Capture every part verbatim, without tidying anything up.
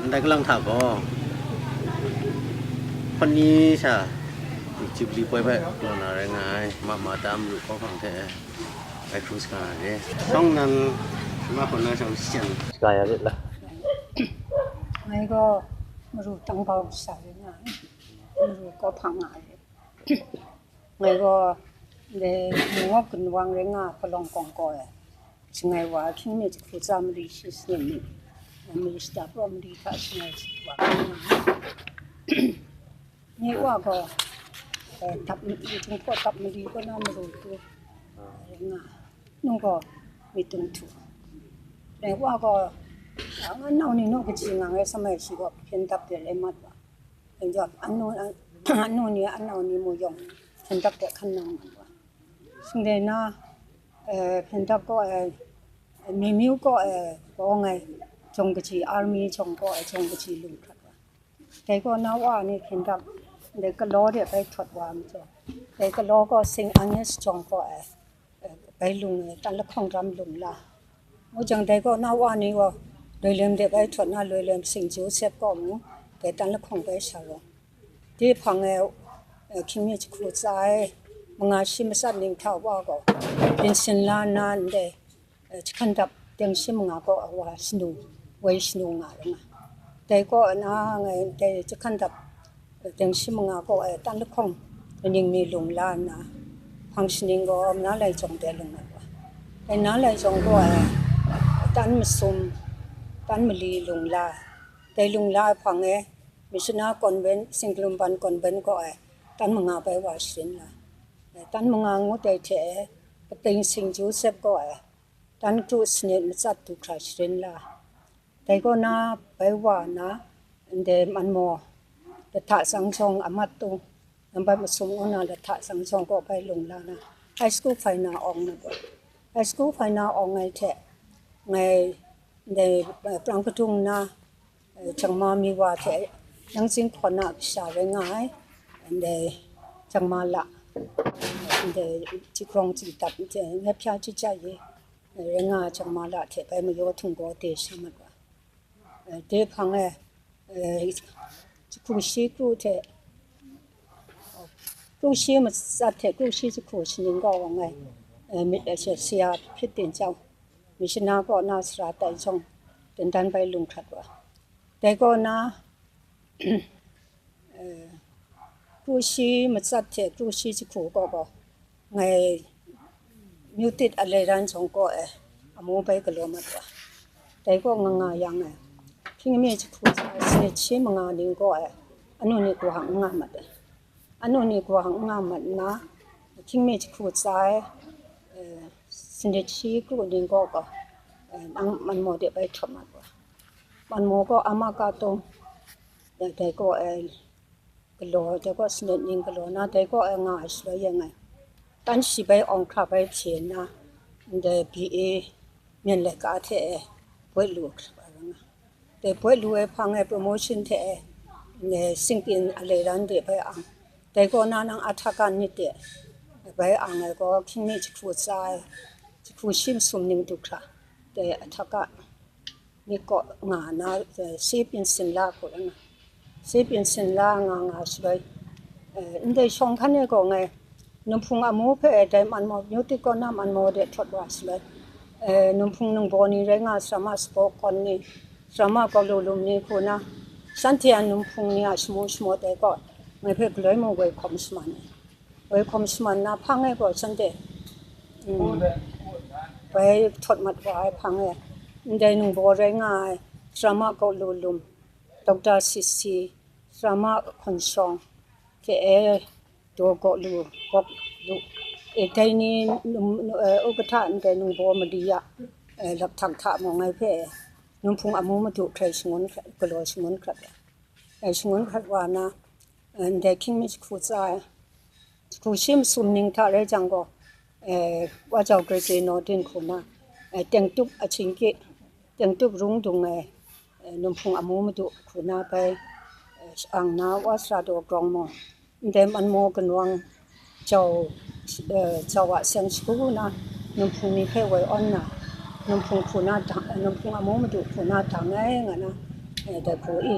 Ndai kalang hta gaw, hpawt ni sha Jubilee poi hpe galaw na rai nga ai, ma ma ta maru hkawhkang hte, ai hkru saga na re. Shawng nan, ma hkawn na shawng shachyang saga ya rit la? Ngai gaw maru tangbau sha rai nga ai, maru hkawhkang nga ai. Ngai gaw, ndai mungawk gunwang rai nga ai palawng kawng kaw e, shangai wa ai hkying mi jahku tsa mali shi sanit ni, mali shata praw mali hta shangai wa ai. Nye wa gaw, eh, dap mali, Jinghpaw dap mali kaw na maru tu, eh, rai nga, nung gaw myit dung htu. Dai wa gaw, ah, nga nau ni naw kaji nga ai, samai shi gaw hpyen dap de rai mat wa. Anu, anu ni, anau ni mung yawng hpyen dap de hkan nang mat wa. Shing dai na, eh, hpyen dap gaw, eh, mi myu gaw, eh, bawng ai, jawng kaji, army jawng gaw, eh, jawng kaji lung hkrat wa. Dai gaw na wa ni hpyen dap, dai galaw de bai htawt wa majaw, dai galaw gaw Saint Agnes jawng gaw, eh, bai lung ai, tan lahkawng ram lung la. Ngu jang, dai gaw na wa ni gaw, loi lem de bai htawt na, loi lem Saint Joseph kaw mung, dai tan lahkawng bai sha rawng. Dai hpang e, eh, hkying mi jahku tsa ai, manga shi matsat ning hta wa gaw, byin sin la nna ndai, eh, jahkan dap teng shi manga kaw a wa shanu, woi shanu nga rai nga. Dai kaw na ngai dai jahkan dap teng shi manga kaw e tan lahkawng kaning mi lung la nna, hpang shaning gaw Manalai jawng de lung mat wa. Dai Manalai jawng kaw e tan masum, tan mali lung la, dai lung la ai hpang e Missionary Convent, Singkalumban Convent kaw e tan manga bai wa sharin la. Dai tan manga ngut ai hte e, kating Saint Joseph kaw e tan kru sanit matsat du hkra sharin la. Dai kaw na bai wa na, ndai Manmaw lahta tsang jawng a mat tung, nambat masum ngu na lahta tsang jawng kaw bai lung la na, high school hpai na awng na gaw, high school hpai na awng ai hte, ngai ndai, eh, prang kadung na, eh, Changma mi wa hte, Nangzing hkawn a kasha rai nga ai, ndai Changma la, ndai Chikrawng Chitap, ndai Ngabhya Chyitya ye, rai nga ai Changma la hte bai mayaw htung gaw de sha mat wa. Eh, dai hpang e, eh, jahku shi kru hte, kru shi matsat hte kru shi jahku shaning kaw wa ngai, eh, mi-, eh, sha-, sha ya hpyit ting chyawm, Missionary kaw na sara tai jawng, dan dan bai lung hkrat wa. Dai kaw na, eh, kru shi matsat hte kru shi jahku kaw gaw, ngai Myu Tit Alairan jawng kaw e amu bai galaw mat wa. Dai kaw nga nga yang e, hkying mi jahku tsa ai sanit shi manga ning kaw e, anu ni hkawhkang n nga mat ai. Anu ni hkawhkang n nga mat nna, hkying mi jahku tsa ai, eh, sanit shi kru ning kaw gaw, eh, nang Manmaw de bai htawt mat wa. Manmaw kaw ama ka tung, dai, dai kaw e, galaw, dai kaw sanit ning galaw na, dai kaw e nga ai shaloi yang e, tan shi bai awng hkra bai hpye nna, ndai B A myen laika hte e, boi lu hkra bai nga. Dai boi lu ai hpang e promotion hte e, ndai Singtin Alairan de bai ang. Dai kaw na nang Ahtaka nit de bai ang ai gaw, hkying mi jahku tsa ai, jahku shi masum ning du hkra, dai Ahtaka nit kaw nga na, eh, si byin sin la hku rai nga. Si byin sin la nga nga shaloi, eh, ndai shawng hkan e gaw ngai, Numhpung amu hpe dai Manmaw, Myu Tit kaw na Manmaw de htawt wa shaloi, eh, Numhpung ningbaw ni rai nga, Sarama Sabaw Kawn ni, Sarama Gaw Lu Lum ni hku na, shanhte a Numhpung ni a shamu shamat dai kaw, ngai hpe galoi mung woi hkawm shaman ai. Woi hkawm shaman na hpang e gaw shanhte, mm, bai htawt mat wa ai hpang e, ndai ningbaw rai nga ai, Sara Ma Gaw Lu Lum, Doctor Sisi, Sara Ma Hkawn Shawng, K A Daw Gaw Lu, Gaw Lu, e, dai ni, num, nu-, e, ukata ndai ningbaw mali a, e, laphtak hta mung ngai hpe, Num Hpung Amu Madu hkrai shangun hkra-, galaw shangun hkrat ai. E, shangun hkrat wa na, e, ndai hkying mi jahku tsa ai, jahku shi masum ning hta rai jang gaw, e, Wa Jau Gregory Naw Din hku na, e, tengtup ahkying kyi, tengtup rung dung ai, e, Num Hpung Amu Madu hku na bai, e, ang na Wa Sara Daw Grawng mung, ndai Manmaw Kanwang Jau, e, Jau a seng shagu na, Num Hpung ni hpe woi awn na, Num Hpung hku na dang, Num Hpung Amu Madu hku na dang ai nga na, e, dai hku i,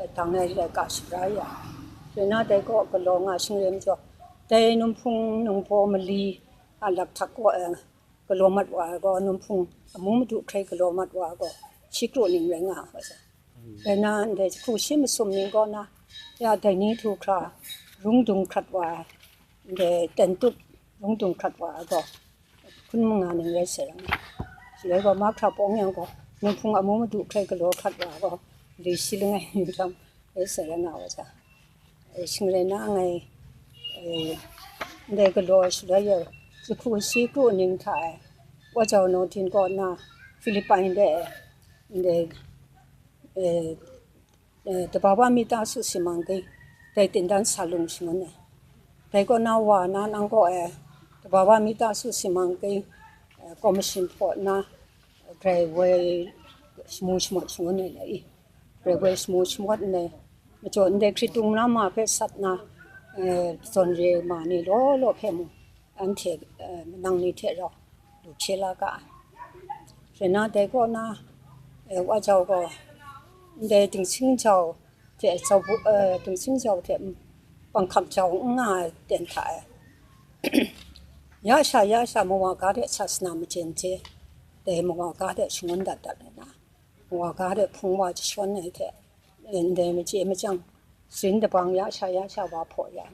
e, dang ai laika shapra ya. Rai na dai kaw galaw nga shanglem jaw, dai Num Hpung ningbaw mali a laphtak kaw, e, galaw mat wa ai gaw, Num Hpung Amu Madu hkrai galaw mat wa ai gaw, shi kru ning rai nga ai wa sa. Rai na, ndai jahku shi masum ning kaw na, ya dai ni htu hkra rung dung hkrat wa ai, ndai tengtup rung dung hkrat wa ai gaw, hkun manga ning rai sai rai nga. Shaloi gaw, mahkra pawng yang gaw, Num Hpung Amu Madu hkrai galaw hkrat wa ai gaw, li shi langai ni lam rai sai rai nga wa sa. E, shing rai na ngai, e, ndai galaw ai shaloi e, jahku shi kru ning hta e, Wa Jau Naw Din kaw na, Philippine de e, ndai, e, e, သဘာဝမိသားစုစီမံကိန်း dai tindan sa lung shangun ai. Dai kaw na wa na nang kaw e, သဘာဝမိသားစုစီမံကိန်း e, commission hpaw na, grai woi shamu shamawt shangun ai le i. Grai woi shamu shamawt ndai, majaw ndai hkritung mara ma hpe sat na, e, zawn re ma ni law law hpe mung, anhte, e, manang ni hte rau lu hkye la ga ai. Rai na, dai kaw na, e, Wa Jau gaw, ndai Dingsing Jau hte, Jau bu-, e, Dingsing Jau hte, Panghkap Jau n nga ai ten hta e, ya sha, ya sha, mawa ga de sasana majen je, dai mawa ga de shangun dat dat ai na, mawa ga de hpung wa jashawn ai hte, ndai maje machyang, sin dabang ya sha, ya sha wa hpaw ya,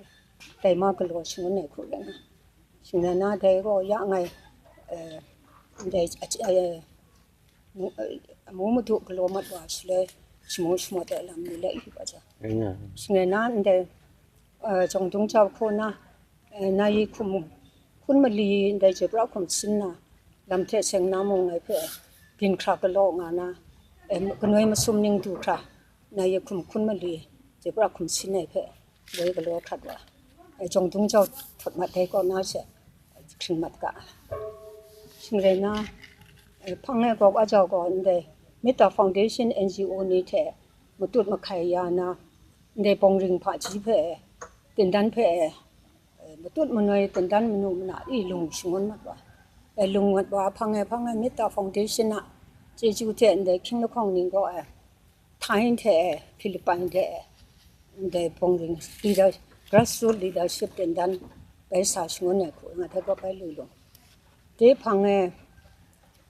dai ma galaw shangun ai hku rai nga. Shing rai na, dai gaw ya ngai, e, ndai, e, mu-, e, Amu Madu galaw mat wa shaloi, shamu shamawt ai lam ni le i wa ja. Rai nga. Shing rai na, ndai, e, Jawng Dung Jau hku na, e, Nai Yi hkum hkun mali ndai Jebra hkum sin na, lam hte seng na mung ngai hpe, ginhkra galaw nga na, e, kanoi masum ning du hkra, Nai Yi hkum hkun mali Jebra hkum sin ai hpe, woi galaw hkrat wa, e, Jawng Dung Jau htot mat dai kaw na she, hkring mat ga. Shing rai na, e, hpang e gaw Wa Jau gaw ndai Metta Foundation N G O ni hte matut mahkai ya na, ndai bawng ring hpaji hpe, tindan hpe, e, matut manoi tindan manu mana i lung shangun mat wa, e, lung mat wa, hpang e hpang e Metta Foundation a chyeju hte ndai hkying lahkawng ning gaw, e, Thai hte, Philippine hte, ndai bawng ring leader, grassroot leadership tindan bai sa shangun ai hku nga hte gaw bai lu lung. Dai hpang e,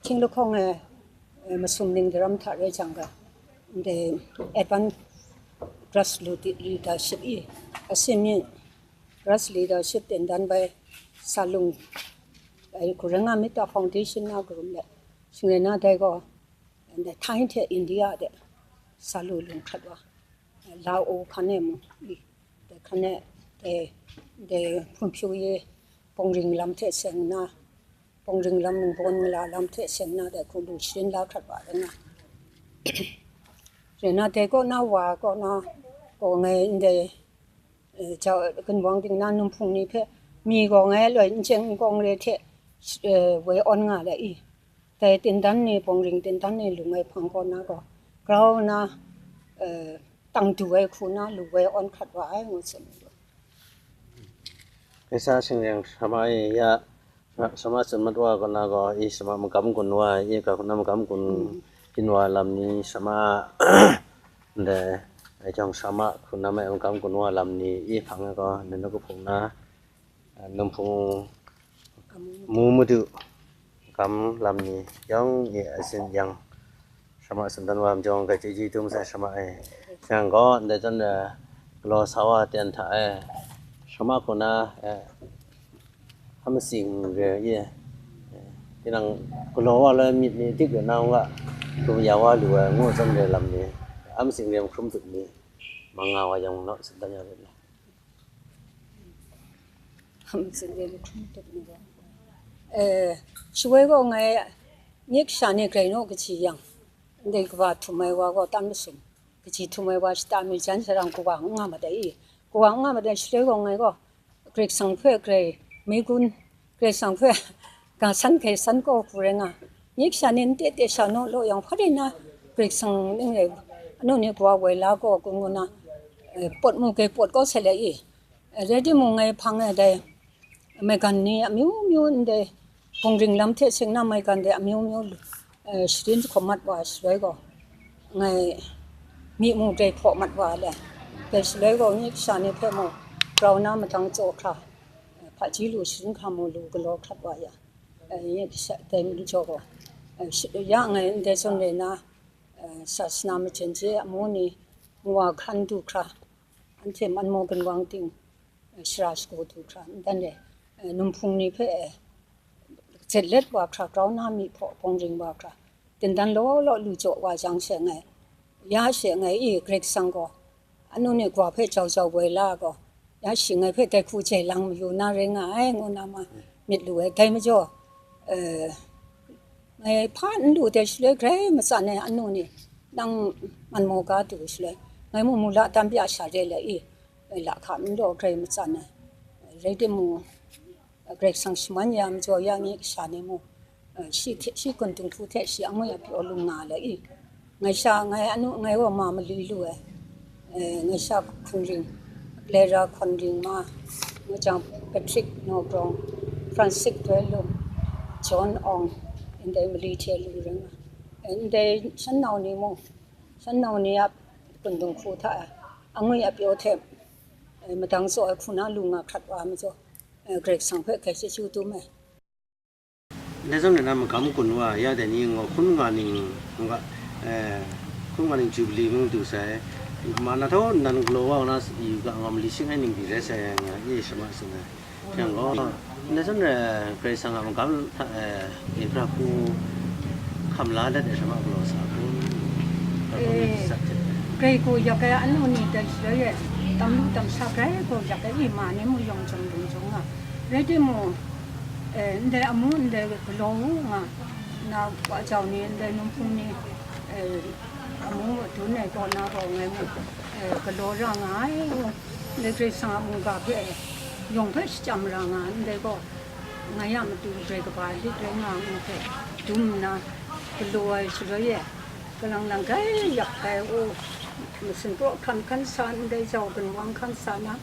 hkying lahkawng e, e, masum ning daram hta rai jang ga, ndai advance grassroot leadership i, asin mi grass leadership tindan bai sa lung ai hku rai nga, Metta Foundation na karum le, shing rai na, dai gaw, ndai Thai hte India de sa lu lung hkrat wa, Lao hkan e mung, i, dai hkan e, dai, dai hpun hpyu ye, bawng ring lam hte seng na, bawng ring lam ningbaw ningla lam hte seng na, dai hku lu sharin la hkrat wa rai nga. Rai na, dai kaw na wa kaw na, kaw ngai ndai, e, jau, ginwang ding na Num Hpung ni hpe, mi gaw ngai loi n chyen n kawng re hte, e, woi awn nga le i, dai tindan ni, bawng ring tindan ni lung ai hpang kaw na gaw, grau na, e, tang du ai hku na lu woi awn hkrat wa ai, ngu tsun ai. Kaisa shingreng sara ma e ya, sara ma tsun mat wa kaw na gaw, i sara ma magam gun wa, i ga hku na magam gun, mm, gun wa lam ni, sara ma, ndai, e, jawng sara ma hku na ma e magam gun wa lam ni, i hpang e gaw, nang nu kahpung na, Num Hpung Amu Madu gam lam ni yawng e asin yang, sara ma tsun dan wa majaw, grai chyeju dum sai sara ma e. Yang gaw, ndai zawn, e, galaw sa wa ten hta e, sara ma hku na, e, hpa masing re e, e, tinang galaw wa lai myit ni dik re na u ga, Hkrum ya wa lu ai, ngu zawn re lam ni, a matsing re hkrum tup ni, ma nga wa yang naw sit dan ya rit na. Hkrum sit re hkrum tup ni wa. Eh, shawoi gaw ngai, nyek sha ni grai naw kaji yang, ndai kaba htum ai wa gaw tam masum, kaji htum ai wa shata mi jan sha rang kawa n nga mat ai i, kawa n nga mat ai shaloi gaw ngai gaw, Karai Kasang hpe grai mi gun, Karai Kasang hpe ga san hkai san kaw hku rai nga, myit sha ni n te te sha naw law yang, hpa rai na Karai Kasang ning rai, anu ni kawa woi la kaw kun ngu na, eh, pawt mu gai pawt kau sai le i, eh, rai timung, ngai hpang e dai maigan ni amyu myu ndai, hpung ring lam hte seng na maigan dai amyu myu lu, eh, sharin jahkawm mat wa shaloi gaw, ngai myi mu dai hpaw mat wa le. Dai shaloi gaw, nye kasha ni hpe mung grau na madang tsaw hkra, eh, hpaji lu sharin hkra mu lu galaw hkrat wa ya, eh, nye kasha dai majaw gaw, eh, shi-, ya ngai ndai zawn rai na, eh, sasana majen je amu ni nwa hkan du hkra, anhte man maw ginwang ting, eh, shara shagu du hkra, ntan re, eh, numhpung ni hpe, eh, jet let wa hkra, grau na myi hpaw hpung ring wa hkra, dingdan law law lu jaw wa jang she ngai, ya she ngai i, Karai Kasang gaw anu ni kawa hpe jau jau woi la gaw, ya shi ngai hpe dai hku jai lang mayu na rai nga ai, ngu na ma myit lu ai. Dai majaw, eh, ngai hpa n lu dai shaloi grai matsan ai anu ni, nang man maw ga du shaloi, ngai mu mu la dan bya sha re le i, ngai lahka n law grai matsan ai. Rai timung, Karai Kasang shaman ya majaw ya nye kasha ni mung, eh, shi hte, shi gun dinghku hte shi angwi apyaw lu nga le i, ngai sha, ngai anu, ngai wa ma mali lu ai, eh, ngai sha hkun ring, Clara hkun ring ma, ngu jang Patrick Nawgrawng, Francis Doi Lum, John Ong, ndai mali hte lu ring ai. Eh, ndai shan nau ni mung, shan nau ni a gun dinghku hta e, angwi apyaw hte, eh, madang tsaw ai hku na lu nga hkrat wa ai majaw, eh, Karai Kasang hpe grai chyeju dum ai. Ndai zawn rai na, magam gun wa ya dai ni gaw, hkun nga ning, nga, eh, hkun nga ning Jubili mung du sai, ma na htaw nnan galaw wa na yu ga, nga mali shing ai ning di rai sai, nga ye shama tsun ai. Yang gaw, ndai zawn rai, Karai Kasang a magam hta, eh, e, pra hku hkam la dat ai shama galaw sa kun? Pra hku myit sat hte. Grai gaw yak ai anu ni dai shaloi e, tam lu tam sha grai gaw yak ai, i ma ni mu yawng jawng lung jawng nga. Rai timung, eh, ndai amu ndai galaw u nga, na wa jau ni, ndai numhpung ni, eh, amu dun ai kaw na gaw ngai mu, eh, galaw ra nga ai, ndai Karai Kasang a mungga hpe, yawng hpe shachyam ra nga ai, ndai gaw, ngai a matu grai kaba lit rai nga ai ngu hpe dum nna, galaw ai shaloi e, kalang lang grai yak ai, u, masin praw hkran hkan sa, ndai jau ginwang hkan sa na,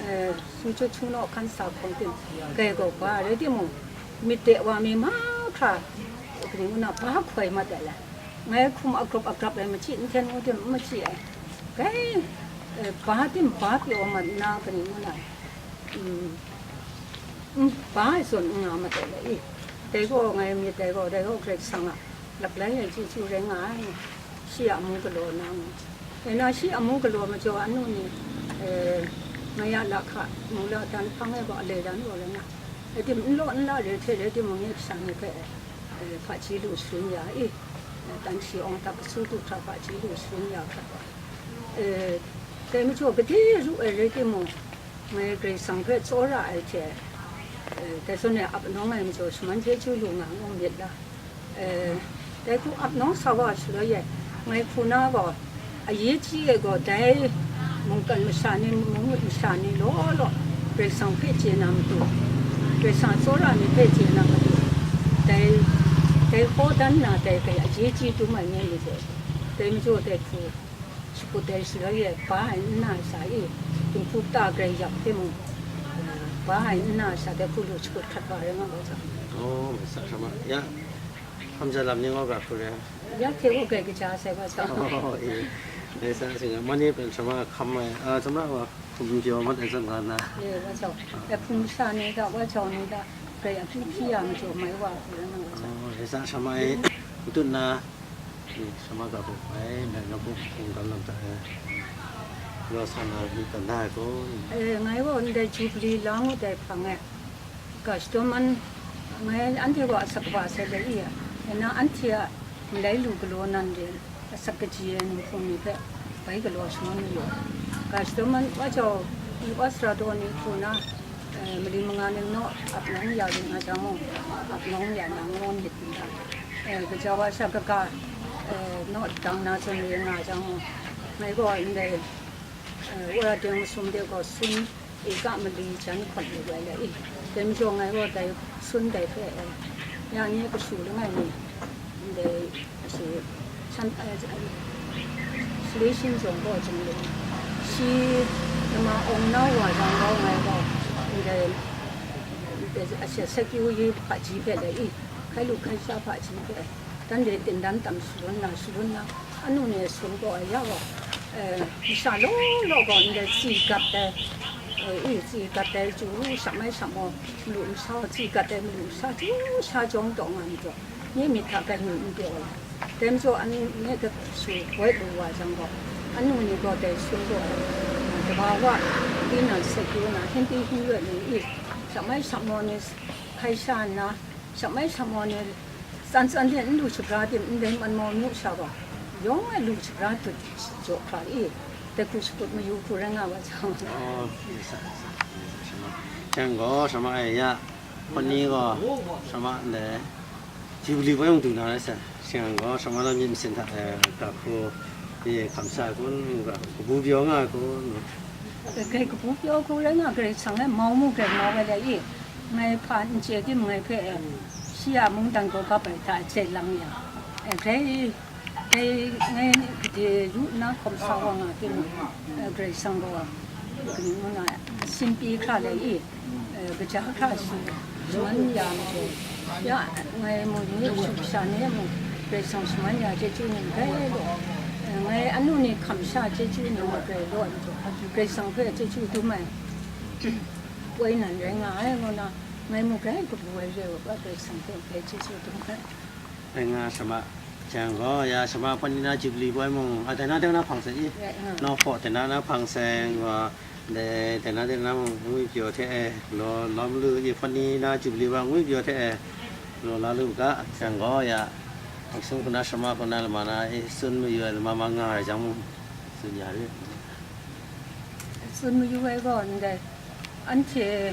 eh, sumchut sumnaw hkan sa hkawng tim, grai gaw ga rai timung, myit de wa mi mahkra, kaning ngu na, ba hkoi mat ai le, ngai hkum agrap agrap ai machyi, nhten ngu tim n machyi ai, grai, eh, ba tim ba pyaw mat nna, kaning ngu na, mm, mm, ba ai zawn n nga mat ai le i, dai gaw ngai myit dai gaw, dai gaw Karai Kasang a laplai ai chyeju rai nga ai, shi a amu galaw na mu. E na, shi amu galaw majaw anu ni, eh, ngai a lahka, mung la dan hpang ai gaw, alai dan gaw rai nga, e tim n law n la re hte rai timung, nye kasha ni hpe, eh, hpaji lu sharin ya i, eh, dan shi awng tak kasu du hkra hpaji lu sharin ya hkrat wa. Eh, dai majaw gade ru ai rai timung, ngai Karai Kasang hpe tsawra ai hte, eh, dai zawn e ap nawng ai majaw shaman chyeju lu nga ngu myit la, eh, dai hku ap nawng sa wa shaloi e, ngai hku na gaw, aye chyi ai gaw dai mungkan masha ni, mung masha ni law law, Karai Kasang hpe chye na matu, Karai Kasang tsawra ni hpe chye na matu, dai, dai hkaw dan na dai hpe aye chyi dum ai ni majaw, dai majaw dai hku, shakut ai shaloi e ba ai nna sha i, dinghku ta grai yak hpe mung, eh, ba ai nna sha dai hku lu shakut hkrat wa rai nga wa jang. Oh, mai sa hkra ma. Ya, hkam ja lam ni ngaw ga hku rai. Ya hte gaw grai kaja sai wa jang. Oh, e. Mai sa sing, ma ni pen hkra ma hkam ai, a, hkra ma wa hkum pyaw mat ai zawn nga na. E, wa jang. E, hkum sha ni da, wa jang ni da, grai a hpyi hpyi ya majaw mai wa hku rai nga wa jang. Oh, mai sa hkra ma e. Ntut na. Ni, sama ga hpung ai, ngai na hpung, hpung gam lam ta e. Lo sa na, ni tan da ai kun? E, ngai gaw ndai Jubili la ngut ai hpang e, ga shadawn man, ngai anhte gaw asak kaba sai let i, e na anhte a, Ndai lu galaw nan de asak kaji ai ni hpung ni hpe bai galaw shangun mayu ai. Ga shadawn man wa jau, yu wa sara daw ni hku na, eh, mali manga ning naw ap nawng ya ring nga jang mung, ap nawng ya na ngu myit n ta? Eh, gaja wa sha kaga, eh, naw dang na zawn ring nga jang mung, ngai gaw ndai, eh, wora deng masum de gaw sun eka mali jan hkawt lu ai le i, dai majaw ngai gaw dai sun dai hpe, eh, ya nye kashu langai mi, ndai, shi, shan, eh, shaloi shin zong gaw jing lu, shi nama awng na wa jang gaw ngai gaw, ndai, ndai, a, shi, sakyu yi hpaji hpe le i, hkai lu hkai sha hpaji hpe, dan de tindan tam shalun na, shalun na, anu ni sun gaw ya gaw, eh, masha law law gaw ndai tsi gat ai, eh, i tsi gat ai chyu ru sha mai sha maw, malu masha tsi gat ai malu masha chyu sha jawng taw nga myit gaw, nye myit hta bai ngut n pyaw ai. Dai majaw anu nye hpe su woi lu wa jang gaw, anu ni gaw dai sun gaw ai, dabawa, tinang sakyu na, Hindi Hindu ni i, sha mai sha maw ni hkai sha nna, sha mai sha maw ni tsan tsan hte n lu shabra tim ndai man maw myu sha gaw, yawng ai lu shabra dut jaw hkra i, dai hku shakut mayu hku rai nga wa jang. Oh, yes, sir, yes, sir. Yes, sir. Shama. Shang gaw, shama ai ya, hpawt ni gaw, shama ndai, Jubilee boi mung du na rai sa. Shang gaw, shama na myit masin hta, eh, ga hku, eh, hkam sa ai kun, ga hku, kabu pyaw nga ai kun. Grai kabu pyaw hku rai nga, Karai Kasang e mau mu grai mau ai le i, ngai hpa n chye tim ngai hpe, eh, shi a mungdan gaw gap ai hta, jai lang ya, eh, grai Dai ngai gade yu nna hkawm sa wa nga timung, eh, Karai Kasang gaw, kaning ngu na, sinpyi hkra le i, eh, kaja hkra shi, shaman ya majaw, ya ngai mung ni shu kasha ni mung, Karai Kasang shaman ya chyeju ni grai law, eh, ngai anu ni hkam sha chyeju ni mung grai law ai majaw, Karai Kasang hpe chyeju dum ai, woi nan rai nga ai ngu na, ngai mung grai kabu ai re ai wa, Karai Kasang hpe grai chyeju dum ai. Rai nga, shama. Jang gaw, ya shama hpawt ni na Jubilee boi mung, a, dai na dai na hpang sai i. Ya, ya. Nawhpaw dai na na hpang sai, wa, dai, dai na dai na mung ngwi pyaw hte e, law, lawm lu i hpawt ni na Jubilee wa ngwi pyaw hte e, law la lu ga, jang gaw, ya, hpang sung hku na shama hku na lama na e, tsun mayu ai lama ma nga ai jang mung, tsun ya rit. Tsun mayu ai gaw, ndai, anhte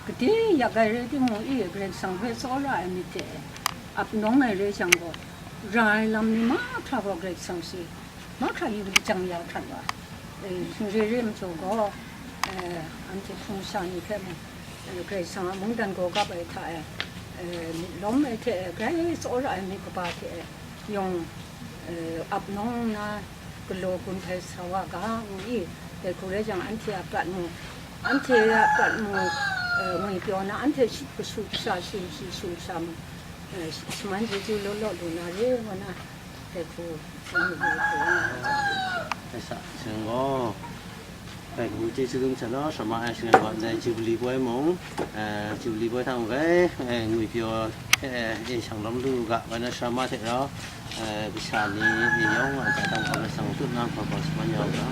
gade yak ai rai timung i, Karai Kasang hpe tsawra ai myit hte ap nawng ai rai jang gaw, ra ai lam ni mahkra gaw Karai Kasang shi, mahkra yu lajang ya hkrat wa, e, hpring re re majaw gaw, e, anhte hpung sha ni hpe mung, e, Karai Kasang a mungdan gaw gap ai hta e, e, myit lawm ai hte e, grai tsawra ai myit kaba hte e, yawng, e, ap nawng nna, galaw gun htai sa wa ga, ngu i, dai hku rai jang, anhte a prat mung, anhte a prat mung, eh, ngwi pyaw na, anhte shi, kashu kasha, shi, shi, shu sha mung, eh, shi, shaman chyeju law law lu na re, ngu na, dai hku, dai hku, dai hku, dai sa, shing gaw, dai hku chyeju dum sa law, shama ai shing gaw, dai Jubilee boi mung, eh, Jubilee boi hta mung rai, eh, ngwi pyaw, eh, eh, shang lawm lu ga, ngu na shama hte rau, Eh, kasha ni, ni yawng a hta tang hkawm ai sang tut na hkawm hkawm shaman ya u ga.